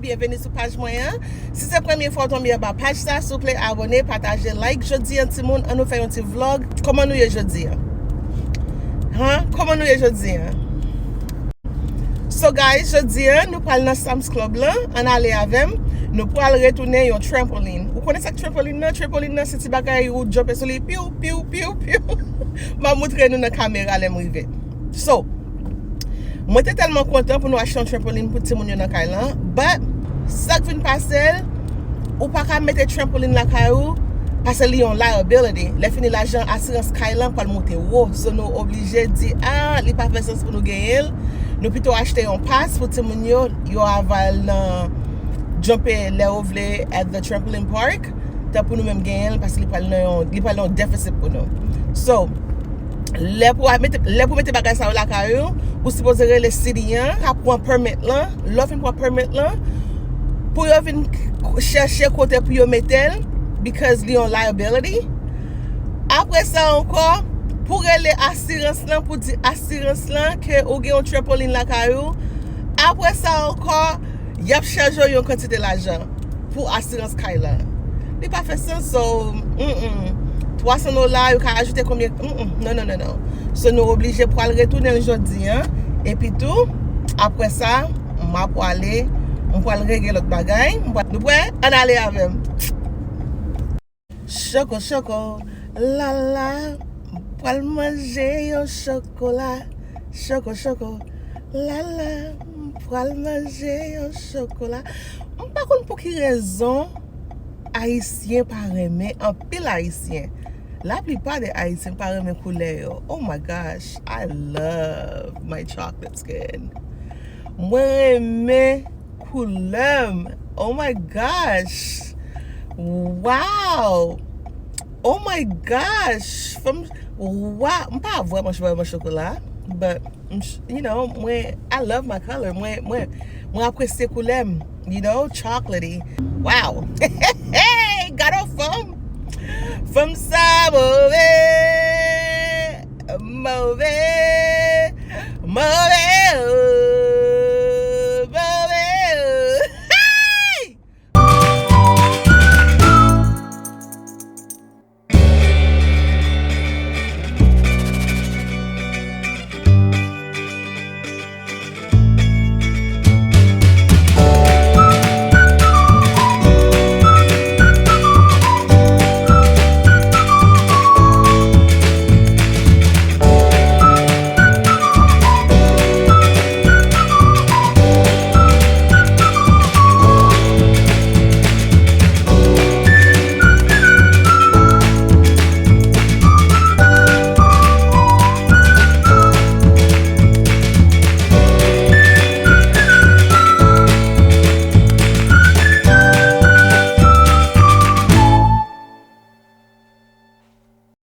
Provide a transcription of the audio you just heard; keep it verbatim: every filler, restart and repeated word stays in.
Byenveni sou paj mwen an. Si se premye fwa w tonbe anba paj sa, souple abòne, pataje, like. Jodi an, timoun, an nou fè yon ti vlog. Kòman nou ye jodi an? Han? Kòman nou ye jodi an? So guys, jodi an, nou pral nan Sam's Club lan, ann ale avè m. Nou pral retounen yon trampoline. Ou konnen sa k trampoline nan? Trampoline nan se ti bagay ou jump sou li, piw, piw, piw, piw. M ap montre nou nan kamera lè m rive. So, mwen te tèlman kontan pou nou achte yon trampoline pou timoun yo nan kay lan, but sa k vin pase l, ou pa ka mete trampoline lakay ou, paske li yon liability. Lè fini, lajan asirans kay lan pral monte wo. So nou oblije di, ah, li pa fè sans pou nou genyen l. Nou pito achte yon pas pou timoun yo, yo ava al nan jump lè yo vle at the trampoline park. Tan pou nou menm genyen l, paske li pral nan yon, li pral nan yon deficit pou nou. So, lè pou mete, lè pou mete bagay sa yo lakay ou, ou sipoze rele city an, ka pran permit lan. Lè w fin pran permit lan, pou yo vin k-, chèche kote pou yo mete l, because li yon liability. Apre sa ankò, pou rele asirans lan, pou di asirans lan ke ou gen yon trampoline lakay ou. Apre sa ankò, y ap chaje w yon kantite lajan pou asirans kay la. Li pa fè sans, so, mm, mm. Twa san dola, yo ka ajoute konbyen? Mm, mm. Non, non, non, non. So, nou oblije pral retounen l jodi an. Epi tou, apre sa, m ap pwale, m pral regle lòt bagay. M pral, nou prè? Ann ale avè m. Choko, choko, lala, m pral manje yon chokola. Choko, choko, lala, m pral manje yon chokola. M pa konn pou ki rezon Ayisyen pa renmen, anpil Ayisyen, laplipa de Ayisyen pa renmen koulè yo. Oh my gosh, I love my chocolate skin. Mwen renmen koulè m. Oh my gosh. Wow. Oh my gosh. Fanm, wow. M pa vrèman, vrèman chokola, but, m ch-, you know, mwen, I love my color. Mwen, mwen, mwen apresye koulè m. You know, chocolatey. Wow. Gade yon fanm. Fanm sa, bon.